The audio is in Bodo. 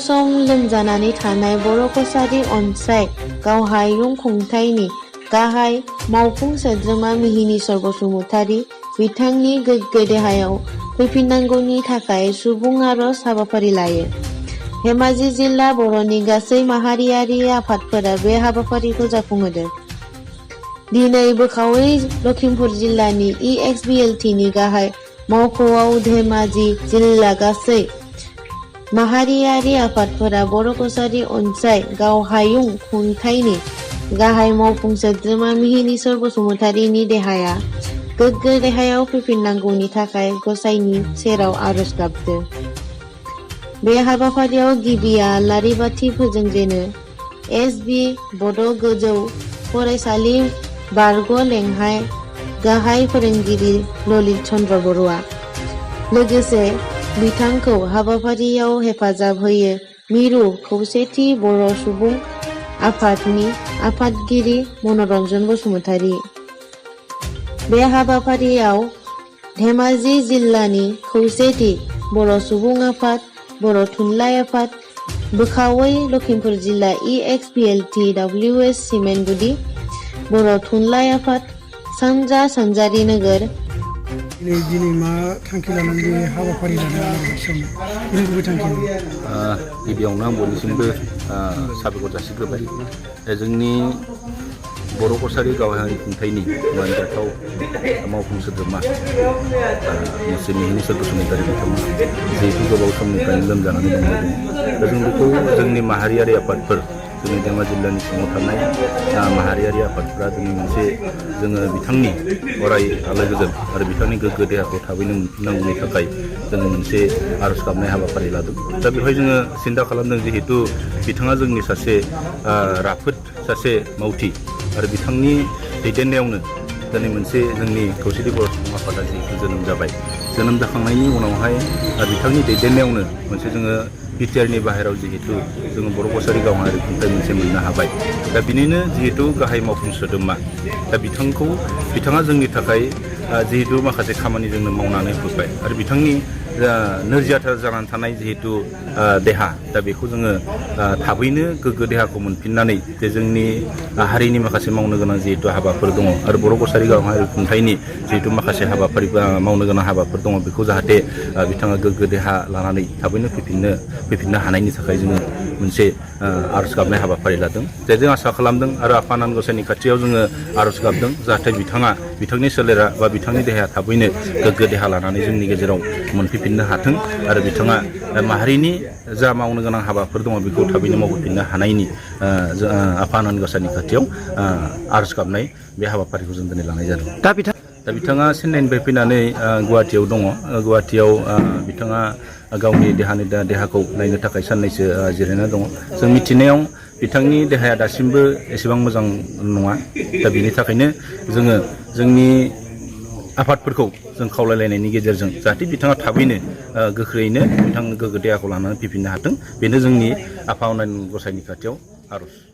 सम लोमजानानै थानाय बर' कसारी अनसाय गावहायुं खुंथायनि गाहाय मावफुं सोद्रोमा मिहिनीश्वर बसुमतारी बिथांनि गोग्गो देहायाव फैफिननांगौनि थाखाय सुबुं आरज हाबाफारि लायो। धेमाजि जिल्ला बर'नि गासै माहारियारि आफादफोरा बे हाबाफारिखौ जाफुंहोदों। दिनै बोखावै लखिमपुर जिल्लानि EXBLTनि गाहाय मावख'आव धेमाजि जिल्ला गासै माहारियारि आफादफोरा बर' कसारी अनसाय गावहायुं खुंथायनि गाहाय मावफुं सोद्रोमा मिहिनीश्वर बसुमतारीनि देहाया गोग्गो देहायाव फैफिननांगौनि थाखाय गसाइनि सेराव आरज गाबदों। बे हाबाफारियाव गिबि आलारि बाथि फोजोंजेनो SB बड' गोजौ फरायसालि बारग' लेङाइ गाहाय फोरोंगिरि ललित चन्द्र बर'आ। लोगोसे बिथांखौ हाबाफारियाव हेफाजाब होयो मिरु खौसेथि बर' सुबुं आफादनि आफादगिरि मनरन्जन बसुमतारी। बे हाबाफारियाव धेमाजि जिल्लानि खौसेथि बर' सुबुं आफाद, बर' थुनलाइ आफाद, बोखावै लखिमपुर जिल्ला EXBLT WS सिमेन्टगुदि बर' थुनलाइ आफाद, सानजा सानजारि नोगोर। दिनै मा थांखि लानानै हाबाफारि लादों गिबियावनो आं बयनिसिमबो साबायखर जासिग्रोबाय। जोंनि बर' कसारी गावहायुं खुंथायनि मानजाथाव मावफुं सोद्रोमा मोनसे मिहिनीश्वर बसुमतारी बिथांमोना जिहेतु गोबाव समनिफ्रायनो लोमजानानै दङ। दा जों बेखौ जोंनि माहारियारि आफादफोर जोंनि धेमाजि जिल्लानि सिङाव थानाय माहारियारि आफादफोरा दिनै मोनसे जोङो बिथांनि अराय आलो गोजोन आरो बिथांनि गोग्गो देहाखौ थाबैनो मोनफिननांगौनि थाखाय जोङो मोनसे आरज गाबनाय हाबाफारि लादों। दा बेवहाय जोङो सिन्था खालामदों जिहेतु बिथाङा जोंनि सासे राफोद सासे मावथि आरो बिथांनि दैदेननायावनो दिनै मोनसे जोंनि खौसेथि बर' सुबुं आफादा जिहेतु जोनोम जाबाय। जोनोम जाखांनायनि उनावहाय बिथांनि दैदेननायावनो मोनसे जोङो बिटिआरनि बाहेरायाव जिहेतु जोङो बर' कसारी गावहायुं खुंथाय मोनसे मोननो हाबाय। दा बिनिनो जिहेतु गाहाय मावफुं सोद्रोमा दा बिथाङा जोंनि थाखाय जिहेतु माखासे खामानि जोंनो मावनानै होबाय आरो बिथांनि नोरजियाथार जानानै थानाय जिहेतु देहा दा बेखौ जोङो थाबैनो गोग्गो देहाखौ मोनफिननानै जे जोंनि हारिनि माखासे मावनो गोनां जिहेतु हाबाफोर दङ आरो बर' कसारी गावहायुं खुंथायनि जिहेतु माखासे हाबाफारि मावनो गोनां हाबाफोर दङ बेखौ जाहाथे बिथाङा गोग्गो देहा लानानै थाबैनो फैफिननो हानायनि थाखाय जोङो मोनसे आरज गाबनाय हाबाफारि लादों। जे जों आसा खालामदों आरो आफा आनान गसाइनि खाथियाव जोङो आरज गाबदों जाहाथे बिथांनि सोलेरा बा बिथांनि देहाया थाबैनो गोग्गो देहा लानानै जोंनि गेजेराव मोनफैफिननो हाथों आरो बिथाङा माहारिनि जा मावनो गोनां हाबाफोर दङ बेखौ थाबैनो मावफैफिननो हानायनि आफा आनान गसाइनि खाथियाव आरज गाबनाय बे हाबाफारिखौ जों दिनै लानाय जादों। दा बिथाङा चेन्नाइनिफ्राय फैनानै गुवाहाटियाव दङ। गुवाहाटियाव बिथाङा गावनि देहाखौ नायनो थाखाय साननैसो जिरायना दङ। जों मिथिनायाव बिथांनि देहाया दासिमबो एसेबां मोजां नङा। दा बिनि थाखायनो जोङो जोंनि आफादफोरखौ जों खावलायलायनायनि गेजेरजों जाहाथे बिथाङा थाबैनो गोख्रैयैनो बिथांनि गोग्गो देहाखौ लानानै फैफिननो हाथों बेनो जोंनि आफा आनान गसाइनि खाथियाव आरज।